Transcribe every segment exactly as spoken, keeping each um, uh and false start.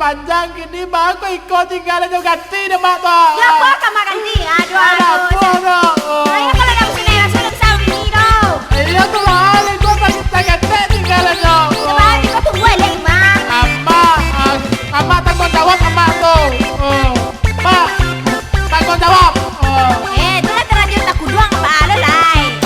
Panjang kini, baa kok iko tinggalan jo, ganti deh, Mak, tu. Yo, apo ka Mak ganti? Aduh, aduh. Aduh, aduh. Ayo, kalau dah musim naik raso, dah bisa bini tu. Iyo tu lah, iko tadi tak ketek tinggalan jo. Coba, iko tunggu aja, Mak. Amak, ah, Amak tangguang jawab, Amak tu. Oh. Mak, tangguang jawab. Oh. Eh, tu lah talanjur takuduang, Pak, lo lai.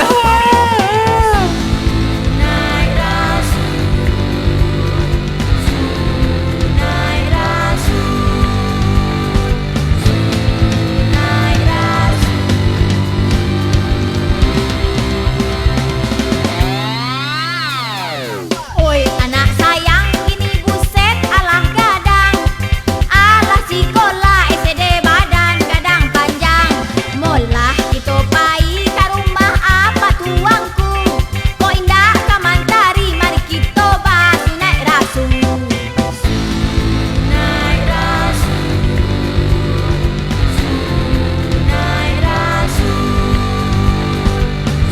Oi, anak sayang, kini buset alah gadang. Alah sikolah S D badan gadang panjang. Molah kito pai ka rumah apak tuangku. Kok indak ka mantari, mari kito basunaik rasu. Sunaik rasu, sunaik rasu,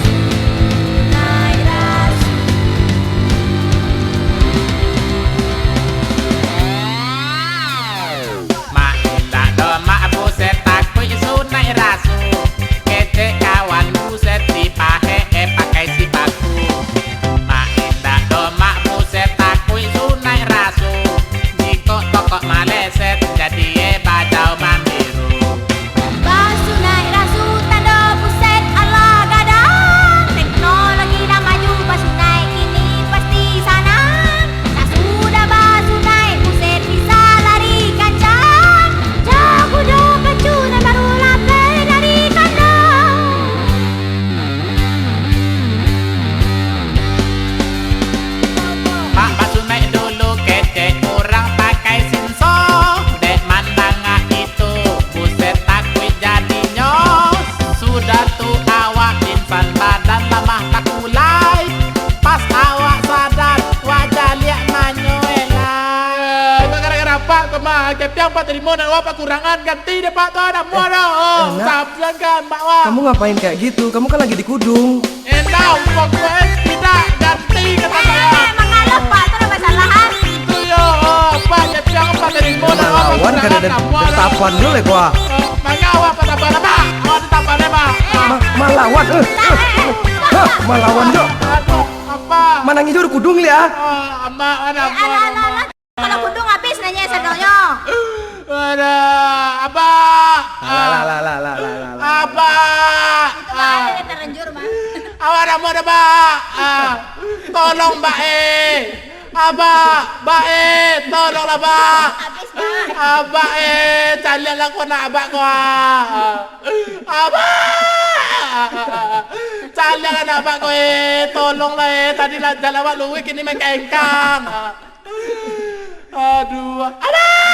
sunaik rasu. Mak, indak doh, Mak, buset, takuik sunaik rasu. Kecek kawan, buset, dipahek, eh, pakai sipaku. Mak, indak doh, Mak, buset, takuik sunaik rasu. Jikok tokok maleset, jadi, eh, bajau mambiru. Basunaik rasu tando buset alah gadang. Teknologi lah maju, basunaik kini pasti sanang. Sasudah basunaik, buset bisa lari kancang. Jago jo pacu nan baru lapeh dari kandang. Mak basunaik dulu kecek urang pakai sinso, dek mandanga itu, buset takuik jadinyo. Sudah tu awak pingsan, badan lamah takulai, pas awak sadar, wajah liak manyoe lai. Itu gara-gara apak tu, Mak. Kepiang apak tarimo, nan awak pakurangan, ganti dek apak tu, nak muah dah. Oh, eh, nak. Sabian kan, Mak, wah. Kamu ngapain kayak gitu? Kamu kan lagi di kudung. Indak, pokoknyo indak, ganti kata saya. Eh, eh, mangalah, Pak, tu ado masalah, ha? Itu yo, oh, Pak, kepiang apak tarimo, nak awak pakurangan, nak muah dah. Malawan kada ada tapan dulu, eh, kuah. Eh, mangga awak patapan, Pak? Awak ditapan, eh, Pak? Ma-, malawan, eh, eh, eh. Hah, malawan jo. Aduh, apak. Manangih jo di kudung, liak, ah. Ah, amak, anak, eh, amak, alah, anak, alah, amak. Alah. Kalau kudung habis nanya sadonyo. Aduh, apak. Alah, alah, alah, alah, alah, alah. Apak. Itu mah ada yang terlanjur, Bang. Awak nak muah dah, Pak? Ah, tolong, Pak, eh. Abak, Bak, eh, tolonglah, Bak. Habis, Bak. Abak, eh, caliaklah ko anak abak ko, ah. Abak! Caliaklah anak abak ko, eh, tolonglah, eh, tadi lah jalan awak luruih, kini main kengkang. Aduh, abak!